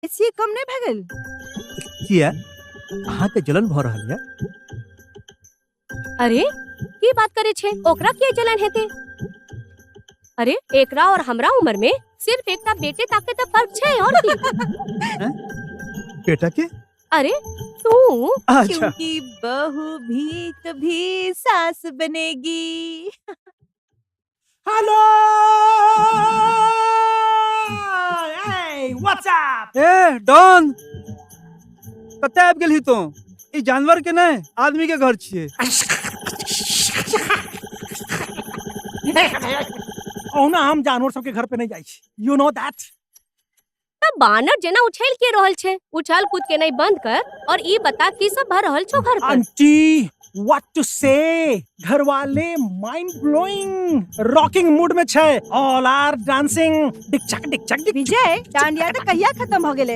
बेसिए कम नहि भए गेल? किया अहाँके जलन भऽ रहल यऽ? अरे, की बात करे छे? ओकरा किया जलन हेते? अरे, एकरा और हमरा उम्र में सिर्फ एकटा बेटे तक के त फर्क छै, और की? बेटा के? अरे तू। अच्छा। क्योंकि बहू भी कभी सास बनेगी। Hello, what's up? ए डॉन, कतऽ आबि गेलही तों? ई जानवर के नहि, आदमी के घर छियै। ओहुना हम जानवर सबके घर पे नहीं जाइ छी, you know that. त बानर जेना उछल के रहल छै। उछल कूद के नहीं बंद कर और ई बता की सब भ रहल छौ घर पर? आंटी, what two से, घर वाले माइंड ब्लोइंग रॉकिंग मूड में छै, ऑल आर डांसिंग, डिक चक डिक चक डिक। विजय, डांडिया तऽ कहिया खत्म भऽ गेलै?